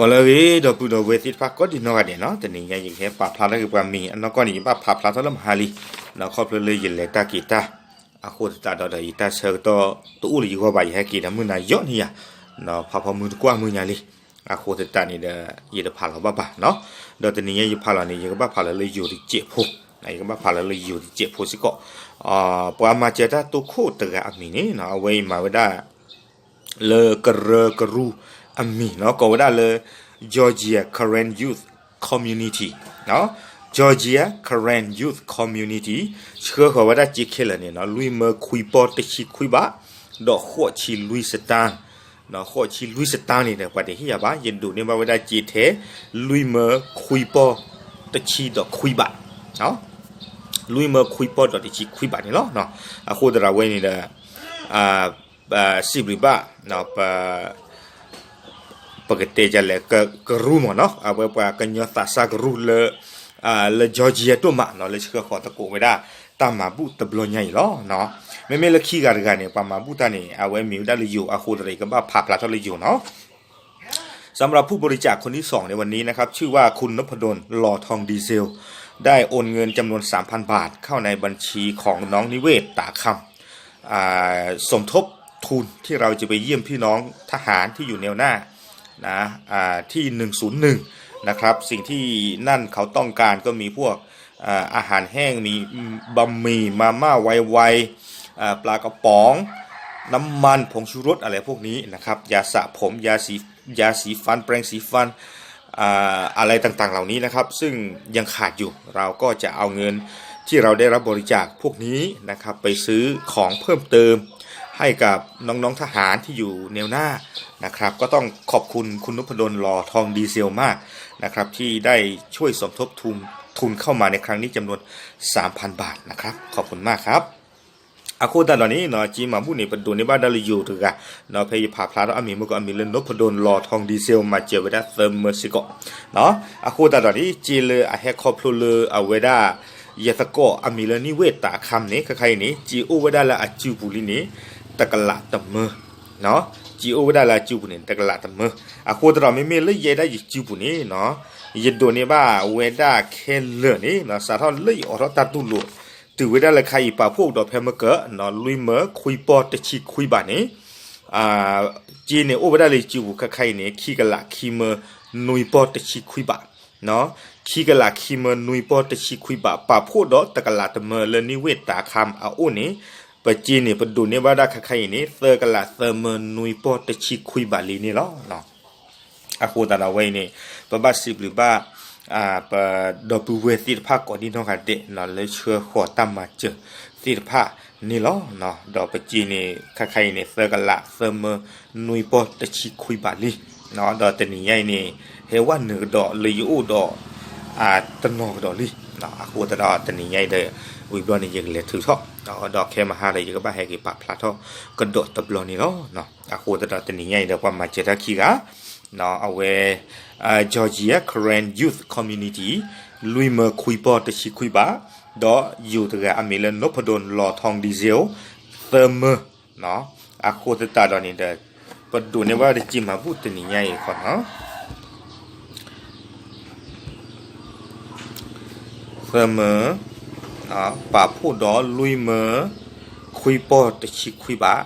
အိၣ်လၢအဂ့ၤ ဒီပုၢ်ဒီဝဲၢ်သ့ၣ်တဖၣ်ကိးဒံနီၢ်ဂၤဒဲးနီၤ, တနံၤညါယကဟဲပာ်ဖျါထီၣ်က့ၤပှၤမံၤအနီၢ်ကီၢ်န့ၣ် ယဘၣ်ဖးဖျါထီၣ်လၢမဟါလံ, ခီဖျိလၢယလဲၤတၢ်က့ၤတၢ်, အဃိသတးဒီးဒီးယတၢ်ဆၢကတီၢ်တအိၣ်လၢယဂီၢ်ဘၣ်, ယဟဲက့ၤဒီးမုၢ်နၤယီၢ်န့ၣ်ယၤ, ဖးဖီမုၢ်တကွၢ်မုၢ်ညါလံ, အဃိသတးန့ၣ်ဒီး ယတဖးလီၤဘၣ်ဘၣ်နီၤ, ဒီးတနံၤညါယဖးလီၤန့ၣ် ယကဘၣ်ဖးလီၤလၢယိၤတစဲးဖိ, ယကဘၣ်ဖးလီၤလၢယိၤတစဲးဖိစ့ၢ်ကီး, ပှၤမၤစၢၤတၢ်တိခိၣ်တဂၤအမံၤန့ၣ် အဝဲအံၤမၤဝဲဒၣ် လၢကရၢကရိအမံၤနီၤ, ကိးဝဲဒၣ်လၢ Georgia Karen Youth Community, Georgia Karen Youth Community, ဆှၢဃီၤဝဲဒၣ်စ့ခဲလၢာ်န့ၣ်နီၤ လွံၢ်မၢခွံပီၢ်တဆံခွံဘး, ဒီးဃိးဆံလွံၢ်စတၢၣ်, ဃိးဆံလွံၢ်စတၢၣ်န့ၣ်ဒီး ပှၤတဟ့ၣ်ယၤဘၣ်, ယဒိးန့ၢ်ဘၣ်ဝဲဒၣ်စ့ထဲ လွံၢ်မၢခွံပီၢ်တဆံဒီးခွံဘး, လွံၢ်မၢခွံပီၢ်ဒီးတဆံခွံဘးန့ၣ်လီၤ. အဃိသတးဒီးဝဲန့ၣ်ဒီး စံးဘျုးဘၣ် ပကတဲဒ်လဲၣ် ကရူၢ်မးနီၤ, အဝဲပှၤကညီသးစၢ်ကရူၢ်လၢ လၢ Georgia ဒိၣ်မးနီၤ လၢဆှၢဃီၤသကိးဝဲဒၣ်တၢ်မၤဘူၣ်တဘျီညါအံၤလီၤ. မ့မ့ၢ်လၢခံဂၤတဂၤန့ၣ် ပှၤမၤဘူၣ်တၢ်န့ၣ် အဝဲမံၤဝဲဒၣ်လၢယိၤ, အဃိသတးဒီး ယကဘၣ်ဖးဖျါထီၣ်လၢယိၤနီၤ. สำหรับผู้บริจาคคนที่สองในวันนี้นะครับ ชื่อว่าคุณนพดล หล่อทองดีเซล ได้โอนเงินจำนวน สามพัน บาท เข้าในบัญชีของน้องนิเวศ ตาคำ อ่า สมทบทุนที่เราจะไปเยี่ยมพี่น้องทหารที่อยู่แนวหน้า นะ อ่า ที่ หนึ่งศูนย์หนึ่ง นะครับ สิ่งที่นั่นเขาต้องการก็มีพวก อ่า อาหารแห้ง มีบะหมี่ มาม่า ไวๆ อ่า ปลากระป๋อง น้ำมัน ผงชูรส อะไรพวกนี้นะครับ ยาสระผม ยาสี ยาสีฟัน แปรงสีฟัน อ่า อะไรต่างๆเหล่านี้นะครับ ซึ่งยังขาดอยู่ เราก็จะเอาเงินที่เราได้รับบริจาคพวกนี้นะครับ ไปซื้อของเพิ่มเติมให้กับน้องๆทหารที่อยู่แนวหน้านะครับ ก็ต้องขอบคุณคุณนพดล หล่อทองดีเซล มากนะครับ ที่ได้ช่วยสมทบทุน ทุนเข้ามาในครั้งนี้จำนวน สามพัน บาทนะครับ ขอบคุณมากครับ အဃိသတးဒီးန့ၣ်နီၤ စ့မၤဘူၣ်န့ၣ် ပဒိးန့ၢ်ဘၣ်ဒၣ်လၢယိၤတဂၤနီၤ, ဖဲယဖးဖျါထီၣ်အမံၤမ့ၢ်ကီး အမံၤလၢ နိဖဒိၣ် လီၤထီၣ်ဒံစ့လ် မၤစၢၤဝဲဒၣ်သၢမၢစ့ၢ်ကီးနီၤ. အဃိသတးဒီးန့ၣ် စ့လၢအဟဲခီဖျိလၢအဝဲဒၣ် ယသကိးအမံၤလၢနံၣ်ဝ့ၢ်တၢ်ခါန့ၣ် ခဲခါအံၤန့ၣ် စ့အိၣ်ဝဲဒၣ်လၢအစုပူၤလံန့ၣ် တကလးတမၢ စ့အိၣ်ဝဲဒၣ်လၢအစုပူၤန့ၣ် တကလးတမၢ. အဃိသတးဒီးမ့မ့ၢ်လၢယဲဒၣ်ယစုပူၤန့ၣ်နီၤ ယဒိးန့ၢ်ဘၣ်ဝဲဒၣ်ခဲလၢာ်န့ၣ်နီၤ စးထီၣ်လၢယအိးထီၣ်တၢ်တူၢ်လိာ် တုၤဝဲဒၣ်လၢခါအံၤ ပာ်ဖှိၣ်ကဒီးဖဲမ့ၢ်ကၢနီၤ လွံၢ်မၢခွံပီၢ်တဆံခွံဘးန့ၣ် စ့န့ၣ်အိၣ်ဝဲဒၣ်လၢယစုပူၤခဲခါအံၤန့ၣ် ခံကလးခံမၢနွံပီၢ်တဆံခွံဘး ခံကလးခံမၢနွံပီၢ်တဆံခွံဘး ပာ်ဖှိၣ်ဒီးတကလးတမၢလၢနံၣ်ဝ့ၢ်တၢ်ခါအအိၣ်န့ၣ် ပစ့န့ၣ် ပဒိးန့ၢ်ဘၣ်ဒၣ်ခဲခါအံၤန့ၣ် သၢကလးသၢမၢနွံပီၢ်တဆံခွံဘးလံန့ၣ်လီၤ. အဃိသတးဒီးဝဲအံၤန့ၣ် ပဘၣ်စံးဘျုးဘၣ် ပဒီပုၢ်ဝဲၢ်သ့ၣ်တဖၣ်ကိးဒံနီၢ်ဂၤဒဲးနီၤ လၢဆှၢဃီၤတၢ်မၤစၢၤသ့ၣ်တဖၣ်န့ၣ်လီၤ. ဒီးပစ့န့ၣ် ခဲခါအံၤန့ၣ် သၢကလးသၢမၢနွံပီၢ်တဆံခွံဘးလံ. ဒီးတနံၤညါအံၤန့ၣ် ဟဲဝဲနုာ်ကဒီးလၢယအိၣ်ဒီး တနီၤကဒီးလံ. အဃိသတးဒီးတနံၤညါအံၤဒီး ဝံၤဘျီန့ၣ် ယကလဲၤထုးထီၣ် ဒီးခဲမဟါဒီး ယကဘၣ်ဟဲက့ၤပာ်ဖျါထီၣ်ကဒီးတဘျီန့ၣ်လီၤ. အဃိသတးဒီးတနံၤညါအံၤဒီး ပှၤမၤစၢၤတၢ်ခံဂၤ အဝဲ Georgia Karen Youth Community လွံၢ်မၢခွံပီၢ်တဆံခွံဘး ဒီးယိၤတဂၤအမံၤလၢ နိဖဒိၣ် လီၤထီၣ်ဒံစ့လ် သၢမၢ အဃိသတးဒီးန့ၣ်ဒီး ပဒိးန့ၢ်ဘၣ်ဒီးစ့မၤဘူၣ်တနံၤညါအံၤဃီနီၤ သၢမၢ ပာ်ဖှိၣ်ဒီးလွံၢ်မၢခွံပီၢ်တဆံခွံဘး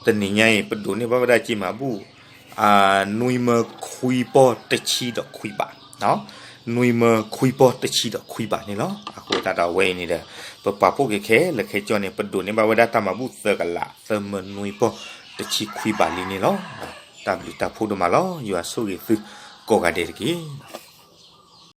တနံၤညါအံၤ ပဒိးန့ၢ်ဘၣ်ဝဲဒၣ်စ့မၤဘူၣ် နွံမၢခွံပီၢ်တဆံဒီးခွံဘး, နွံမၢခွံပီၢ်တဆံဒီးခွံဘးန့ၣ်လီၤ. အဃိသတးဒီးအဝဲအံၤန့ၣ်ဒီး ပပာ်ဖှိၣ်က့ၤခဲလၢာ်ခဲဆ့န့ၣ် ပဒိးန့ၢ်ဘၣ်ဝဲဒၣ်တၢ်မၤဘူၣ်သၢကလးသၢမၢနွံပီၢ်တဆံခွံဘးလံန့ၣ်လီၤ. တၢ်ဘျုးတၢ်ဖှိၣ်ဒိၣ်မးလီၤ. ယွၤဆိၣ်ဂ့ၤသုကိးဂၤဒဲးတက့ၢ်.